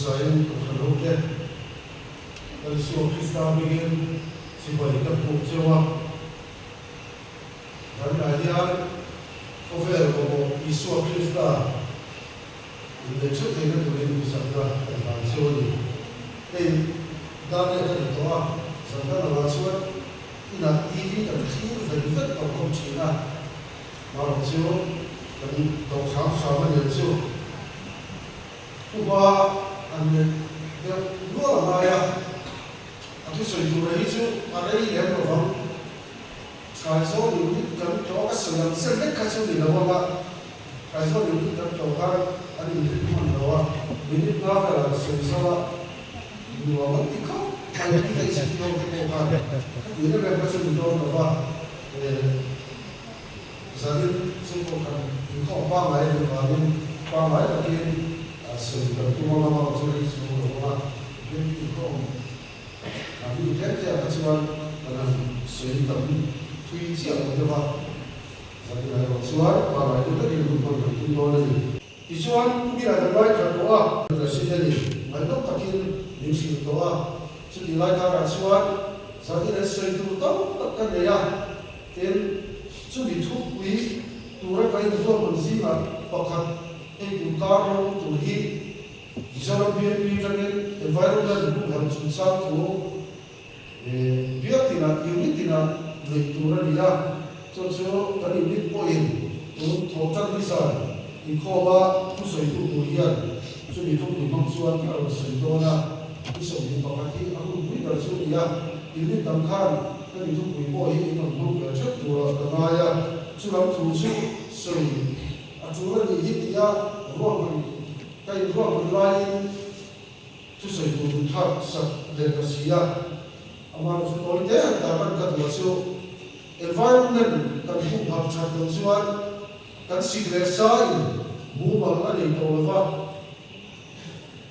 Hmasain Kohhran hote, Lal Isua Krista hmingin chibai ka hmuh cheu a. Vanah hian khawvel mamawh Isua Krista inneih theuh theihna turin duhsakna kan hlan cheu a ni. Hei dar leh ka ni tawh a, zan dang angah chuan inah TV kan thlir vek vek tawh khawp thin a. Hmarok chu kan tawh hram hram a nia chu. Thuhma an neih deuh nual a ngai a, a thusawi tura hi chu a rei lem lo vang. Thaizawng unit kan tlawh ka sawi ang chiah hlek kha chu ni lo ang a, Thaizawng unit kan tlawh khan an inrin hman lo a, minute nga velah an sawi zo a, nuam an ti khawp mai an ti daih chhun dawn te pawh khan khati em em kha chu ni dawn lo va, Zanin chu pawh kan inkhawm pangngai leh vangin pangngai takin sawi kan tum ang a, amah chu rei chhung lo ang a, tin inkhawm a mi tlem te ah kha chuan kan han sawi tam thui chiah lo deuh a, zanin ah erawh chuan pangngai deuh takin hun hman kan tum dawn a ni. Tichuan Pu Bia kan ngaithla tawh a. President in ngaihnawm takin min hrilh tawh a, chutih lai karah chuan zanin an sawi tur tam tak ka nei a, tin chumi thupui tura ka inruahman zingah pakhat hei tur kar rawng tur hi Mizoram BNP atangin Environment humhalh chungchang thu biak tinah unit tinah neih tur a ni a, chu chu kan unit pawhin tun thawh tan hi zan inkhawma thusawitu tur hian chumi thupui hmang chuan a rawn sawi dawn a, i 21 hi a hunpui ber chu a ni a, unit dang khan hemi thupui pawh hi in rawn hmang ve theuh turah ka ngai a, chulam thu chu sawi a tul a nih hi tia ruahman ka inruahman laiin. Thusawi tur min thlak sak leh ta si a, amah chu tawi te han tar an ka duh a chu environment kan humhak that loh chuan kan sik leh sa in mumal a nei tawh lo va,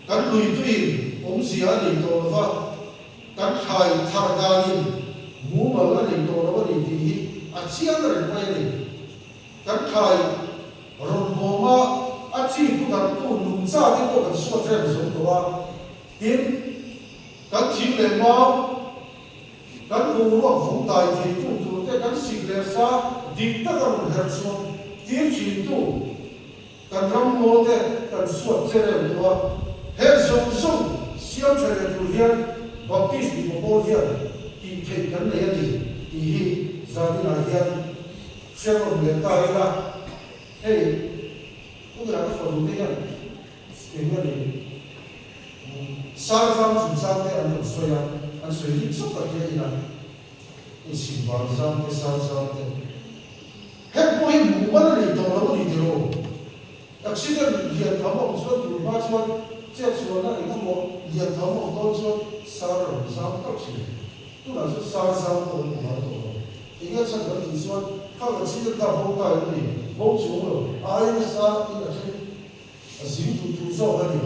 kan lui tuin awmzia a nei tawh lo va, kan thlai thar danin mumal a nei tawh lo a ni tih hi a chiang reng mai a ni. Kan thlai rawn bawm a, a chi pu darhtu nungcha te pawh kan suat rem zo tawh a, tin, kan thing leh mau, kan boruak vung dai theitu tur te kan sik leh sa dik taka rawn herh chhuak tir thintu kan ram ngaw te kan suat che rem tawh a. Heng zawng zawng siam tha leh tur hian Baptist mipa pawl hian tih theih kan nei a ni tih hi zaninah hian Hriatawm leh ta ila, hei tunah ka fanu te hian eng a ni Sarzam chungchang te an rawn sawi a, an sawi rik zawk tak hian ila hei Simban zam te Sarzam te heng pawh hi mumal a nei tawh lo a ni tiraw? Accident lian tham awm chuan tur hma chuan chet sualna eng emaw lian tham awm dawn chuan sar a rawn zam tawp thin. Tunah chuan sar zam pawh an hmu ngai tawh lo. Enge chhan kan tih chuan khang accident kha bo ta em ni? Bo chuang lo. A ai nasa in a thleng a zing duh tur zawk a ni.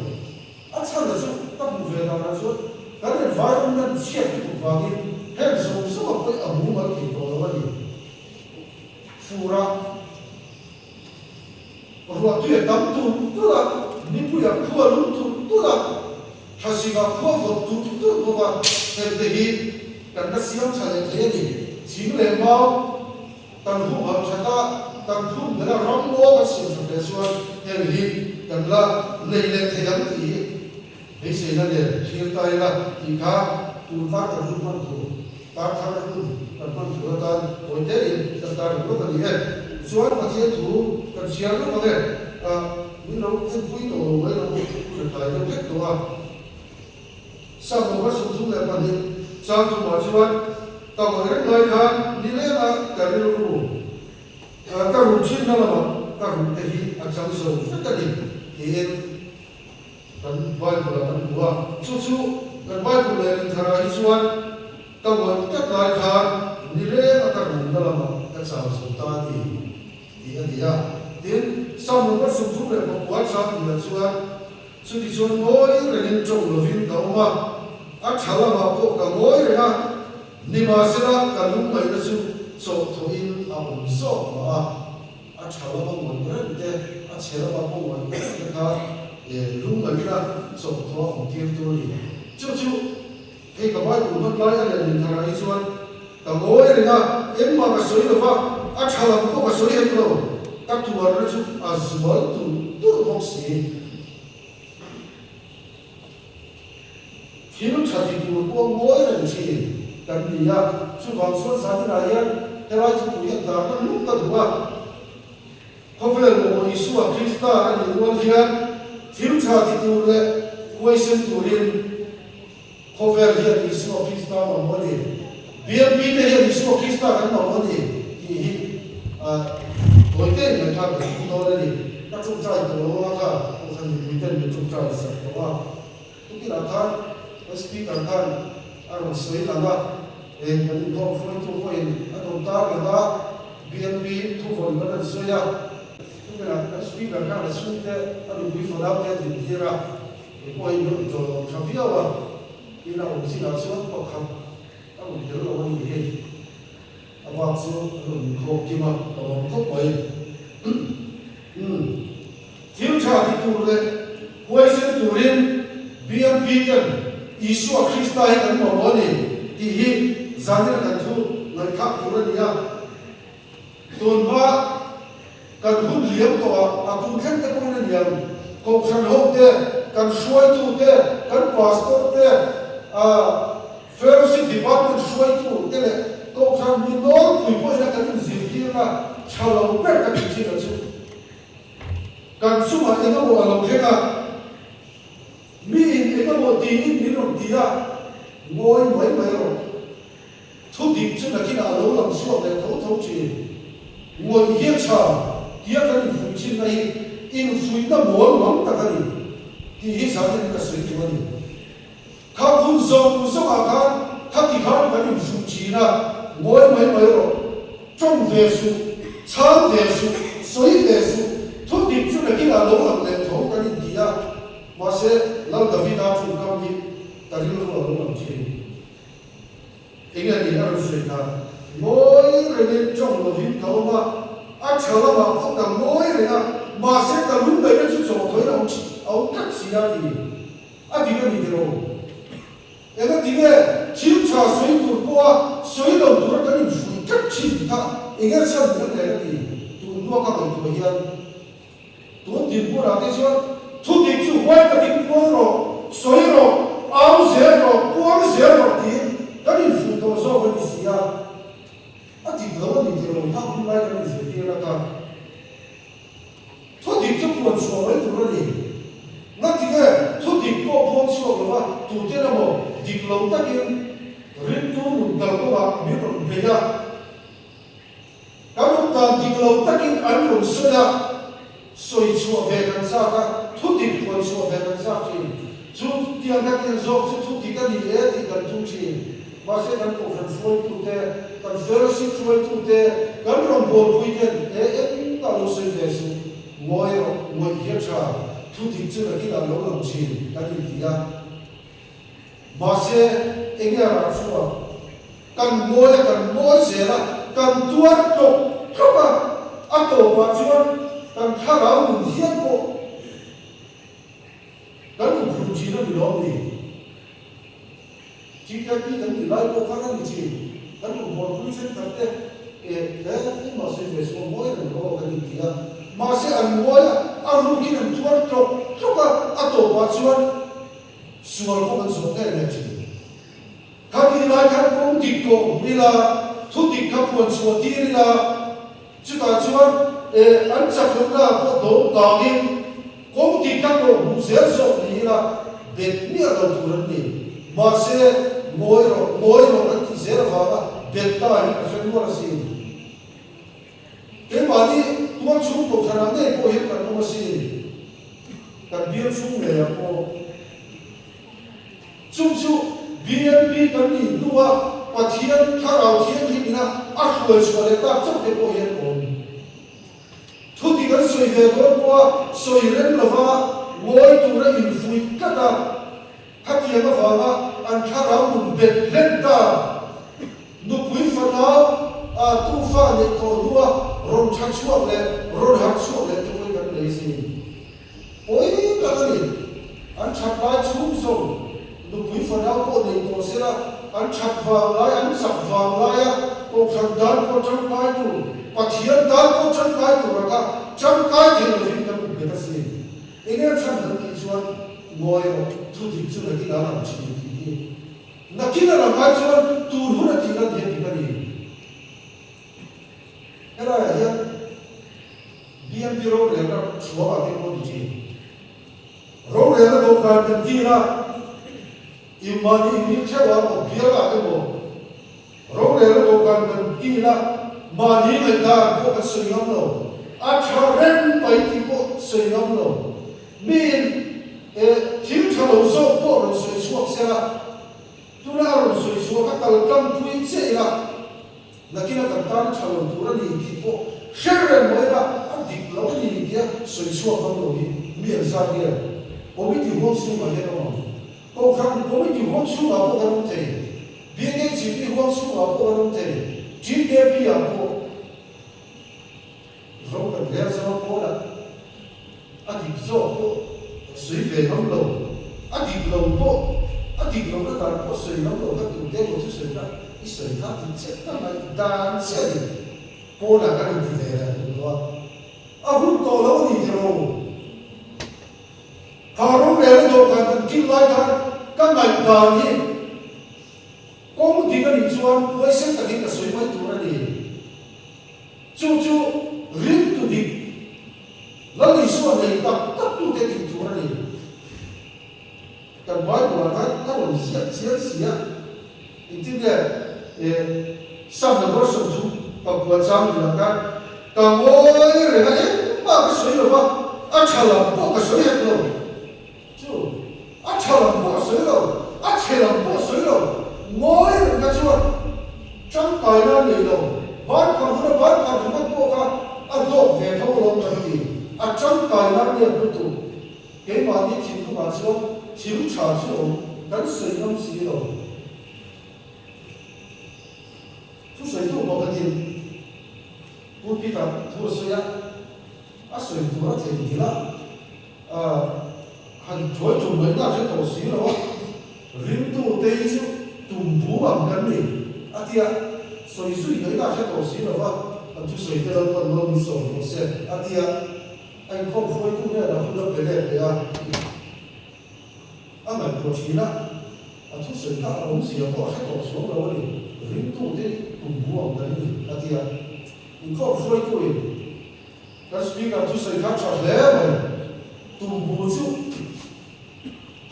A chhan a chu ka hmuh ve danah chuan kan environment chhiat lutuk vangin heng zawng zawng a pawih a mumal thei tawh lo a ni. Fur a. Ruahtui a tam tur tur a, nipui a khua lum tur tur a, thlasik ah khua vawt tur tur bawk a, hengte hi kan la siam tha leh thei a ni. Thing leh mau kan humhalh that a, kan phun bela ram ngaw kan siam that leh chuan heng hi kan la nei leh thei ang tih hi beiseina nen thlir ta ila tih kha tun kar kan hun hman tur. Tar thar hun kan hman tur atan tawi te in kan tar reng lawk a ni e. Tichuan Pathian thu kan chhiar lawk ang e. Ah, min lo enpui tawh lo mai lo u, hun a tlai deuh hlek tawh a. Sam 32 chang thumah chuan ka ngawi reng lai khan nileng a ka rilru ka run thinna lamah ka run te hi a chang zo vek a ni tiin Kan Bible ah kan hmu a, chu chu kan Bible leh Lintharah hi chuan ka ngawih tlat lai khan nileng a ka rumna lamah ka chau zo ta a ni tih a ni a. Tin, Sam 39 chang bulah chuan chuti chuan ngawi rengin tawng lovin ka awm a, a tha lamah pawh ka ngawi reng a, nimahsela ka lungngaihna chu chawhthawhin a awm zawk mah a. A tha lama ngawih reng te, a chhe lama pawh ngawih reng te kha. Lungngaihna chawhthawh a awm tir tur a ni. Chu chu hei ka Bible hman lai a leh tharah hi chuan ka ngawi reng a, engmah ka sawi lo va, a tha lam pawh ka sawi hek lo, ka tuarna chu a zual tulh tulh bawk si. Thil tha ti tur pawh ngawi reng thin kan ni a, chuvang chuan zaninah hian helai thupui a darna luk ka duh a. Khawvel mamawh Isua Krista a nih rual hian thil tha ti tur leh huaisen turin khawvel hian Isua Krista mamawh a ni. BMP te hian Isua Krista kan mamawh a ni tih hi tawite in ngaihthlak kan tum dawn a ni. Ka tawngtai tawh lo anga kha Kohhran mipui ten min tawngtai sak tawh a. Tukinah khan kan Speaker khan a rawn sawi lang a, eng kan inkhawm hruaitu pawhin a rawn tar lang a, BNP thuvawn kan rawn sawi a. Tukinah kan Speaker khan a chhungte a nupui fanaute a dintir a, kei pawhin min rawn chawl awm tha viau a, tin a awm chinah chuan pakhat a rawn tel lo a nih hi. A bak chu an rawn inkhawm kim a, ka lawm khawp mai. Umm. Thil tha ti tur leh huaisen turin BMP ten Isua Krista hi kan mamawh a ni tih hi zanina kan thu ngaihthlak tur a ni a. Tunhma kan hun liam tawh a, a kum thleng te pawhin a liam. Kohhran ho te, kan hruaitu te, kan pastor te, ah, Fellowship Department hruaitu te leh Kohhran mi nawlpui pawhin a kan inzirtirna tha lo ber ka tih thin a chu. Kan chungah eng emaw a lo thleng a, miin eng emaw tiin min rawn ti a, ngawi mai mai rawh. Thu dik chu nakinah a lo lang chhuak leh tho tho thin. Ngawih hi a tha tia kan infuih thinna hi infuihna mawl mang tak a ni tih hi zanin ka sawi duh a ni. Kha hun zawng zawngah khan khati khan kan infuh thin a, ngawi mai mai rawh, tawng ve suh, chhang ve suh, sawi ve suh, thu dik chu nakinah lo lang leh tho kan inti a, mahse Lal Davida tawngkam hi ka rilru a lo lang thin. Enge ni a rawn sawi kha? Ngawi rengin tawng lovin ka awm a, a tha lamah pawh ka ngawi reng a, mahse ka lungdaihna chu chawhthawiin a awm a awm tlat si a ti. A dik a ni tiro. Enga tinge thil tha sawi tur pawha sawi lo tura kan infuih tlat thin kha enge chhan ni ang le ka ti. Tun hnua ka ngaihtuah hian tun dinhmunah te chuan thu dik chu huai takin puang rawh, sawi rawh, au zel rawh, puang zel rawh tiin kan infuih tawh zawk a ni si a. A dik lo a ni tiro kha hun lai kan inzirtir a kha. Thu dik chu puan chhuah mai tur a ni. Ngatinge thu dik pawh puang chhuak lova tuten emaw dik lo takin ringtu nun kal kawngah min rawn bei a, kan awm dan dik lo takin an rawn sawi a, sawi chhuah ve kan zak a, thu dik puan chhuah ve kan zak thin. Chu tiang ka tiang zawk chu thu dik a ni e tih kan tum thin. Mahse kan kohhran hruaitute, kan fellowship hruaitute, kan rawngbawlpuiten e engmah lo sawi ve suh, ngawi rawh, ngawih hi a tha, thu dik chu nakinah lo lang thin kan inti a. Mahse enge a rah chhuak? Kan ngawi a, kan ngawi zel a, kan tuar tlawk tlawk a, a tawpah chuan kan thlarau nun hial pawh kan inphur thin a ni lawm ni? GKP kan tih lai pawh khan a ni thin. Kan rawngbawlpui thenkhat te eh he engmah sawi ve suh a ngawi reng rawh kan inti a. Mahse an ngawi a, a rukin an tuar tlawk tlawk a, a tawpah chuan sual pawh kan zawh ngei leh thin. Kha tih lai khan kawng dik tawh hmu ila, thu dik kha puan chhuah tir ila, chutah chuan eh an chak lohna ah pawh dawm kangin kawng dik kha tawh hmuh zel zawk ni ila bet miah lo tur an ni. Mahse, ngawi rawh, ngawi rawh kan tih zel avanga bet ta hi ka hre nual asin. Keimahni tual chhung kohhranah ngei pawh hian kan awm asin. Kan bial chhung ngeiah pawh. Chung chu BNP kan nih hnua Pathian Thlarau Thianghlim ina a hruai chhuah leh tak chauh te pawh hian awm. Thu dik an sawi ve dawn pawha sawi rem lova ngawi tura infuih tlat a, khatiang avanga an thlarau nun bet hlen ta. Nupui fanau a tufa neih tawh hnua rawn tha chhuak leh rawn harh chhuak leh te pawhin kan nei zin. Pawi tak a ni. ang ai chuan tun hun a tih lan hian dik a ni. Helaiah hian BMP rorelna thuamah te pawh ni thin. Rorelna dawhkan kan dil a, Imani in theuh a maw bial ah emaw rorelna dawhkan kan dil a, mahni ngaihdan pawh kan sawi ngam lo, a tha reng mai tih pawh sawi ngam lo. Miin thil tha lo zawk pawh rawn sawi chhuak sela, tuna a rawn sawi chhuak a kal tlangpui chiah ila, Nakin a kan tan tha lo tur a ni tih pawh hre reng mai ila a dik lo a ni tia sawi chhuak ngam lo hi mi an zat nge? Committee huang chhungah hian awm ang. Kohhran committee huang chhungah pawh kan awm thei, BKGP huang chhungah pawh kan awm thei, GKP ah pawh ro kan rel zo a pawnah a dik zawk pawh sawi ve ngam lo, a dik lo pawh a dik lohna dan pawh sawi ngam lo kha tute emaw chu sawi kha i sawi kha ti chiah tak mai dan chiah in pawnah kan inti ve leh duh lo a, a hun tawh lo a ni tiraw? Kha rorel a dawhkan kan kil lai khan ka ngaihdan hi kawng dik a nih chuan huaisen takin ka sawi mai tur a ni. Chu chu ringtu dik Lal Isua nei tak tak tute tih tur a ni. Kan Bible-ah khan a rawn ziak chiang si a, engtin nge Psalm number 34 chang liah khan ka ngawi reng a, engmah ka sawi lo va, a tha lam pawh ka sawi hek lo. Chu a tha lam pawh a sawi lo, a chhe lam pawh a sawi lo, ngawi reng kha chuan tangkaina a nei lo, ban phar huna ban phar ringawt pawh kha a hlawk ve tho alawm kan ti, a tangkaina a nep lutuk. Keimahni thinlungah chuan thil tha chu awm kan sawi ngam si lo. Thusawitu pakhatin pulpit-ah thu a sawi a, a sawi tur a theihnghilh a. Han thuai tum mai na hre tawh si lo a, ringtu te hi chu tum bu ang kan ni a tia, sawi zui mai na hre tawh si lo a, kan thusawi te Lalpan lo min sawm rawh se a tia, a inkhawm hruaitu hnenah hun la pe let leh a, a ngaihtuah thin a, a thusawi kha a awmzia pawh a hre tawh chuang lo a ni, ringtu te hi tum bu ang kan ni a tia, inkhawm hruaitu in. Kan speaker thusawi kha tha hle mai. Tumbu chu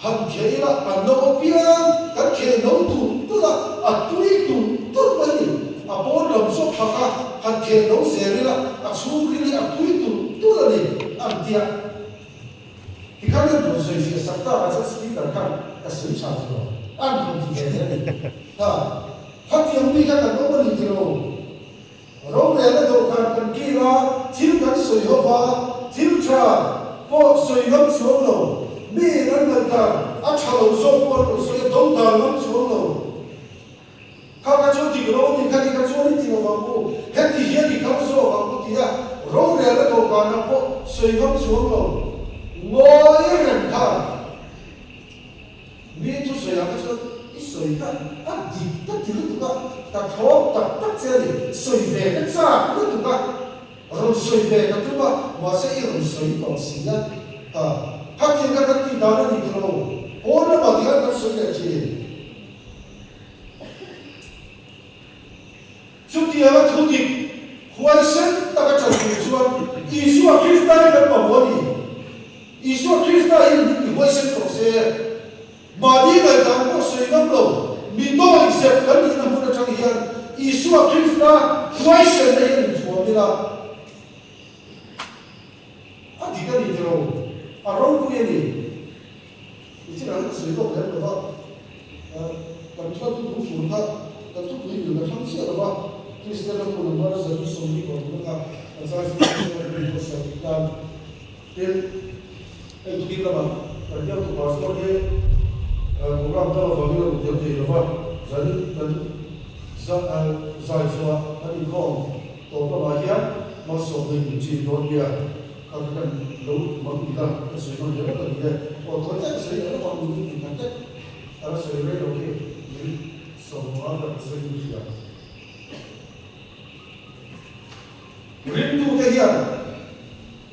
han kheh ila an no apiang kan kheh no tulh tulh a, a tui tulh tulh mai ni. A pawn lam chu a phak a, han kheh no zel ila a chhungril hi a tui tulh tulh a ni an tia. Tikhan an rawn sawi fiah sak tak a chuan speaker khan ka sawi tha tilo an rawn ti ve hle a ni. Ha, khatiang mi kha kan awm a ni tilo. Rorelna dawhkan kan kil a, thil kan sawi ho va, thil tha pawh sawi ngam chuang lo, mi in an ngaihdan a tha lo zawk pawh an rawn sawi a, dodal ngam chuang lo. Kha kha chuan dik lo a ni, khati kha chuan i ti lo vang u, heti hian i kal zawk ang u tia rorelna dawhkanah pawh sawi ngam chuang lo, ngawi reng khan. Mi thusawi ah kha chuan i sawi kha a dik ka ti lutuk a, ka thlawp tak tak che a ni, sawi ve ka chak lutuk a, rawn sawi ve ka tum a, mahse i rawn sawi tawh si a, ha, khatiang kha kan tih dan a ni tilo, pawn lamah tikhan kan sawi leh thin. Chutianga thu dik huaisen taka ṭan tur chuan Isua Krista hi kan mamawh a ni. Isua Krista hi min ti huaisen tawh se, mahni ngaihdan pawh sawi ngam lo, mi dawi zep kan nihna hmun aṭang hian Isua Krista huaisenna hian inthuam ila a dik a ni tiro, a ropui a ni. Nichina hi ka sawi lawk lem lova, kan thla thupui fur kha kan thupui mil ka thlang chiah lova, Kristian ram hmun ang bar zan 70 kawrhna kha kan zai fur chu chuan kan inbuatsaih tih tan. Tin, hei tukin lamah kan biaktu pastor hi program kal avangin a rawn tel thei lova, zanin kan zai chhuah kan inkhawm tawp lamah hian malsawmna in min ṭin dawn nia. Ka kan lo mang dik a, ka sawi hman leh lawk a ni e. Aw tawi tak ka sawi leh lawk ang, min ti khat tek. A la sawi rei lo khi, min sawm a ka sawi in hria. Ringtute hian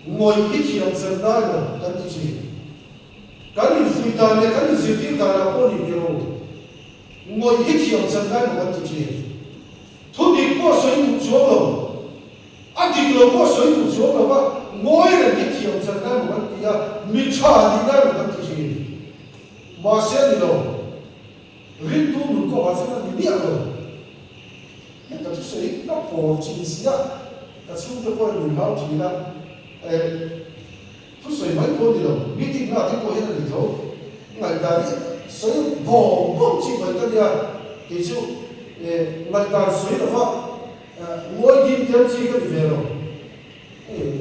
ngawih hi thiam chan ngai lo kan ti thin. Kan infuih dan leh kan inzirtir danah pawh ni tiro. Ngawih hi thiam chan lai maw kan ti thin. Thu dik pawh sawi duh chuang lo, a dik lo pawh sawi duh chuang lo va, ngawi reng hi thiam chan lai maw kan ti a, mi tha nih lai maw kan ti thin. Mahse a ni lo. Rintu nun kawngah chuan a ni miah lo. Heng ka thusawi ka pawl thin si a, ka chhungte pawhin min hau thin a, eh, thusawi mai pawh a ni lo, meeting na te pawh hian a ni tho. Ngaihdan hi sawi bawng bawng chi mai ka nia, kei chu, eh, ngaihdan sawi lova, eh, ngawi dim tel chi ka ni ve lo. Eh,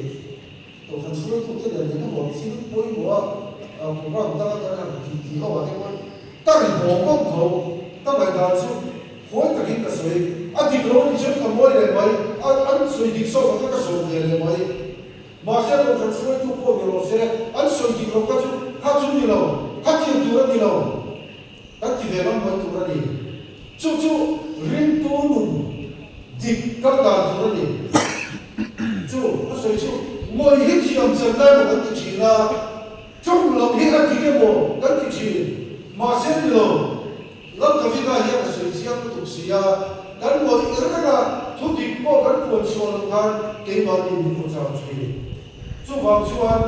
Kohhran hruaitute nen engemaw thil pawimawh a program danga kan han tih tih ho ah te pawhin ka ri bawng bawng tho. Ka ngaihdan chu khawi takin ka sawi. A dik lo a nih chuan ka mawi leh mai, a an sawi dik zawk ang kha ka zawm ve leh mai. Mahse kohhran hruaitu pawh ni rawh se, an sawi dik lo kha chu kha chu ni lo, kha tiang tur a ni lo. Kan ti ve ngam mai tur a ni. Chu chu ringtu nun dik kal dan tur a ni. Chu a sawi chu ngawih hi thiam chan lai maw kan ti thin a, ṭawng loh hi a dik emaw kan ti thin. Mahse ni lo, Lal Davida hian a sawi chiang lutuk si a, kan ngawih reng a, thu dik pawh kan puan chhuah loh khan keimahni min vaw chau thin. Chuvang chuan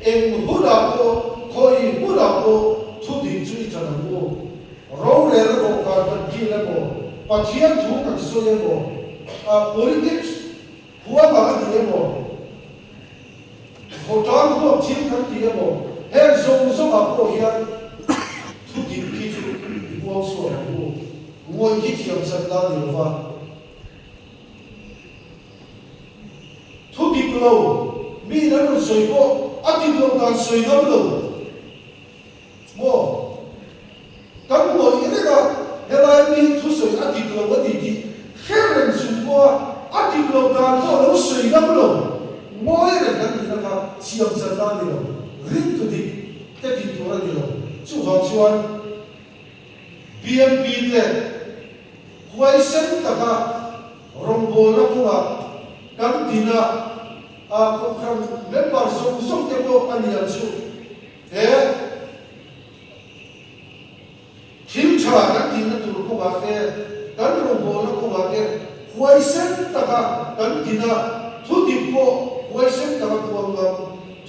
eng hunah pawh, khawi hmunah pawh thu dik chu i ṭan ang u. Rorel emaw, kan kan dil emaw, Pathian thu kan sawi emaw, politics huamah a ni emaw, khawtlang huam thil kan ti emaw, heng zawng zawngah pawh hian thu dik hi chu i puang chhuak ang u. Ngawih hi thiam chan la ni lova. Thu dik lo, mi in an rawn sawi pawh a dik loh dan sawi ngam lo maw? Kan ngawih reng a, helai mi thu sawi a dik lo a ni tih hre reng chung pawha a dik loh dan pawh lo sawi ngam lo, ngawi reng kan nihna kha thiam chan na a ni lo, ringtu dik te tih tur a ni lo. Chuvang chuan BMP te huaisen taka Rawngbawlna kawngah kan din a, a kohhran member zawng zawng te pawh a ni ang chu. He thil tha kan tihna tur kawngah te, kan rawngbawlna kawngah te huaisen taka kan din a, thu dik pawh huaisen taka puang ngam,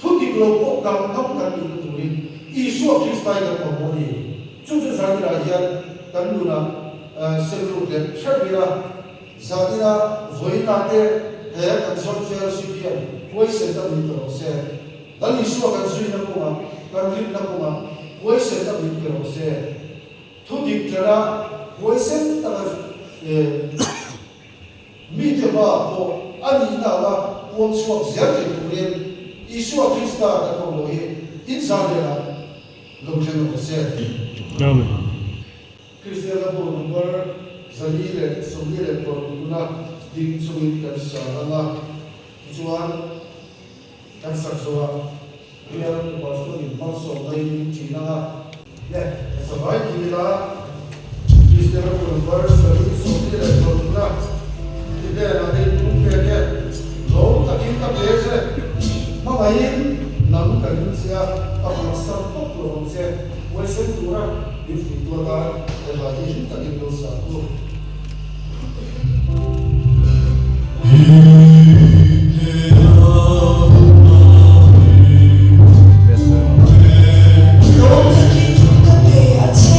thu dik lo pawh dang ngam kan nihna turin Isua Krista hi kan mamawh a ni. Chu chu Zanina hian kan nunah sem lut leh hrep ila, Zanina vawiina te he kan joint fellowship hian huaisen ta min pe rawh se. Lal Isua kan zuina kawngah, kan rinna kawngah huaisen ta min pe rawh se. Thu dik tana huaisen taka mite hmaah pawh a nihna anga puang chhuak zel thei turin Isua Krista kan mamawh hi inzahlianah Lo thleng rawh se. Amen. Kristian a bu number 446 na ding chungin kan sa ang a, tichuan kan sak zawhah Bial Pastor in malsawmna in min ṭin ang a. Le, kan sa vai ding ila, Kristian a bu number 446 na i hnenah te in pum pek e, lawm takin ka pe che, hmangaihin nang ka ring che a, ka harsat tawp lo ang che, huaisen tura min fuihtu atan he hla hi hlim takin lo sa tu. Lawm takin ka pe a che.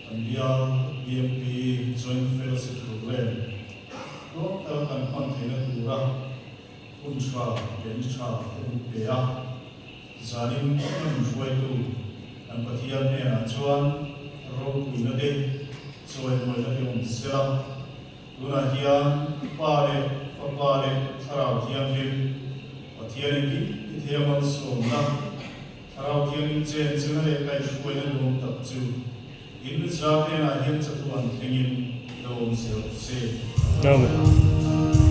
Kan bial BMP Joint Fellowship Programme tlawm taka kan hman theihna tura hun tha leh ni tha te min pe a. Zanin kan inhruaitu kan Pathian hnenah chuan ropuina te, chawimawina te awm sela. Tunah hian Pa leh Fapa leh Thlarau Thianghlim, Pathian engkim i thei a malsawmna, Thlarau Thianghlim chenchilna leh kaihhruaina nuam tak chu in za hnenah hian chatuan thlengin lo awm zel se. Amen.